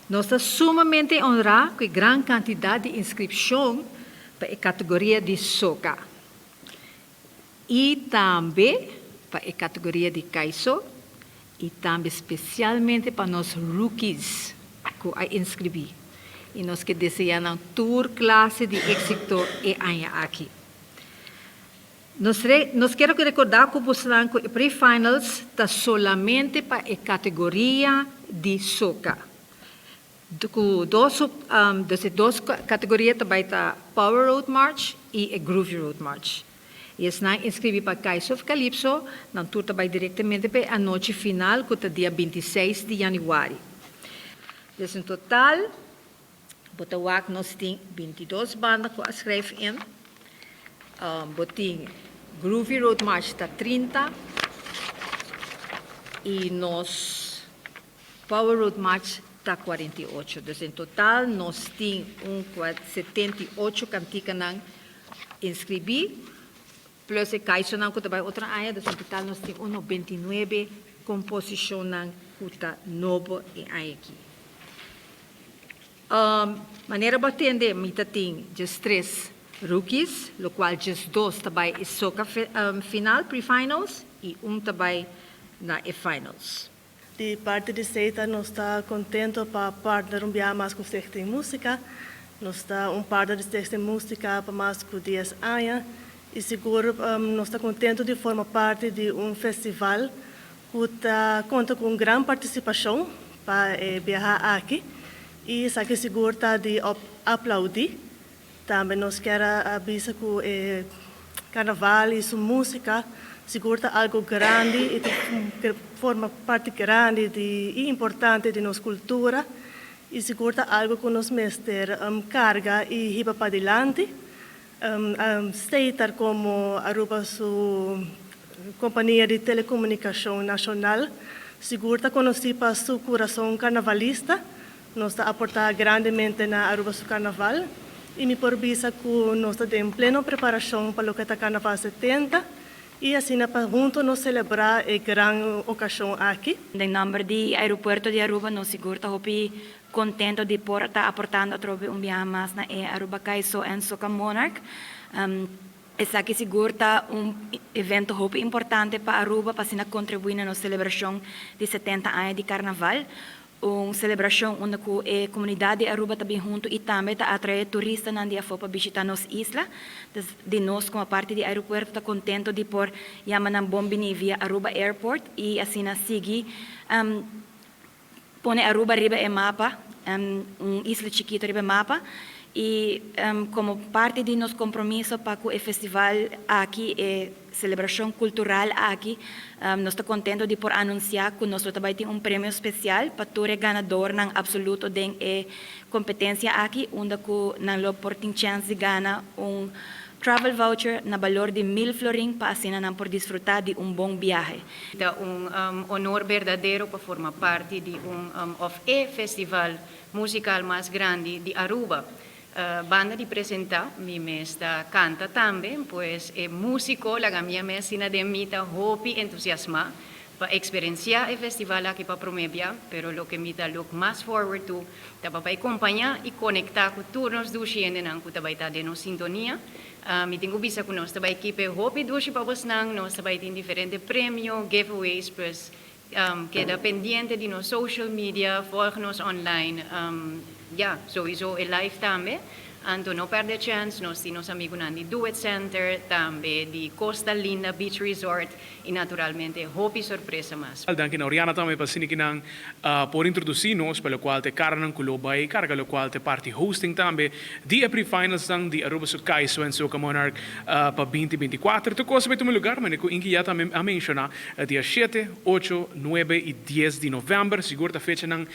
Nos ta sumamente honra cu e gran cantidad di inscripcion pa e categoria di soca y tambe pa e categoria di kaiso y tambe specialmente pa nos rookies cu a inscribi. Y nos kier desea nan tur clase di exito e aña aki. Nos kier recorda cu e pre-finals ta solamente pa e categoria di soca. Cu dos categoria tambe ta Power Road March y e Groovy Road March. Y esnan inscribi pa Kaiso of Calypso, nan tur tambe directamente pa anochi final, cu ta dia 26 di januari. Dus in total, bo ta wak nos tin 22 banda cu a schrijf in. Bo tin Groovy Road March ta 30 y nos Power Road March ta 48. Dus in total nos tin un 78 canticanan inscribi, plus e kaisonan cu tambe otro aña, dus in total nos tin un 99 composicionnan cu ta nobo e aña aki. Manera bo a tende, mi ta tin just tres rookies, lo cual just dos tambe e soca final, pre-finals, y un tambe na e finals. Di parti di Setar, nos ta contento pa partner un biaha mas cu Stichting Musica. Nos ta un partner di Stichting Musica pa mas cu 10 aña y sigur nos ta contento di forma parti di un festival cu ta conta cu un gran participacion pa biaha aki y esaki sigur ta di aplaudi. Tambe nos kier avisa cu carnaval y su musica sigur ta algo grandi y forma parti grandi y importante di nos cultura y sigur ta algo cu nos mester carga y hiba pa dilanti. Setar como Aruba su compania di telecomunicacion nacional, sigur ta conoci pa su curason carnavalista. Nos ta aporta grandemente na Aruba su carnaval y mi por bisa cu nos ta den pleno preparacion pa loke ta Carnaval 70 y asina pa hunto nos celebra e gran ocasion aki. Den nomber di Aeropuerto di Aruba, nos sigur ta hopi contento di por ta aportando atrobe un biaha mas na e Aruba Kaiso en Soca Monarch. Esaki sigur ta un evento hopi importante pa Aruba, pa asina contribui na nos celebracion di 70 aña di Carnaval. Un celebracion unda cu e comunidad di Aruba ta bin hunto y tambe ta atrae turistanan di afo pa bishita nos isla. Dus di nos como parti di aeropuerto ta contento di por yama nan bon bini via Aruba Airport y asina sigui pone Aruba riba e mapa, un isla chikito riba e mapa. Y como parti di nos compromiso pa cu e festival aki, e celebracion cultural aki, nos ta contento di por anuncia cu nos tambe tin un premio special pa tur e ganadornan absoluto den e competencia aki, unda cu nan lo por tin chance di gana un travel voucher na balor di 1000 florin pa asina nan por disfruta di un bon biahe. Ta un honor berdadero pa forma parti di un of e festival musical mas grandi di Aruba. Banda di presenta, mi mes ta canta tambe, pues e musico laga mi mes asina den mi ta hopi entusiasma pa experiencia e festival aki pa prome bia, pero loke mi ta look mas forward to ta pa acompaña y conecta cu tur nos dushi hendenan cu tambe ta den nos sintonia. Mi tin cu bisa cu nos tambe ekipa hopi dushi pa bosnan, nos tambe tin diferente premio, giveaways, pues keda pendiente di nos social media, volg nos online, ja, sowieso e live tambe. Anto no perde chance, nos tin nos amigonan di Do It Center, tambe di Costa Linda Beach Resort y naturalmente hopi sorpresa mas. Danki na Oriana tambe pa asina nan por introduci nos pa locual ta carga cu lo bay carga locual ta parti hosting tambe di e pre-finals dan di Aruba su Kaiso en Soca Monarch pa 2024. Tur cos ta tuma lugar, manera cu Inki ya tambe a menciona, dia 7, 8, 9 y 10 di november, sigur ta fechanan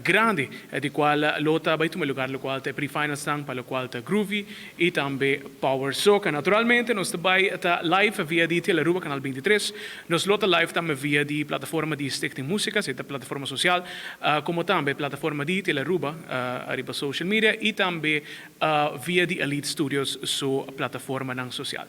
grandi di cual lo ta bay tuma lugar locual ta pre-finals dan pa locual ta Groovy y tambe Power Soca. Naturalmente, nos tambe ta live via di Telearuba Canal 23. Nos lo ta live tambe via di plataforma di Stichting Musica, e plataforma social, como tambe plataforma di Telearuba, riba social media y tambe via di Elite Studios, su plataformanan social.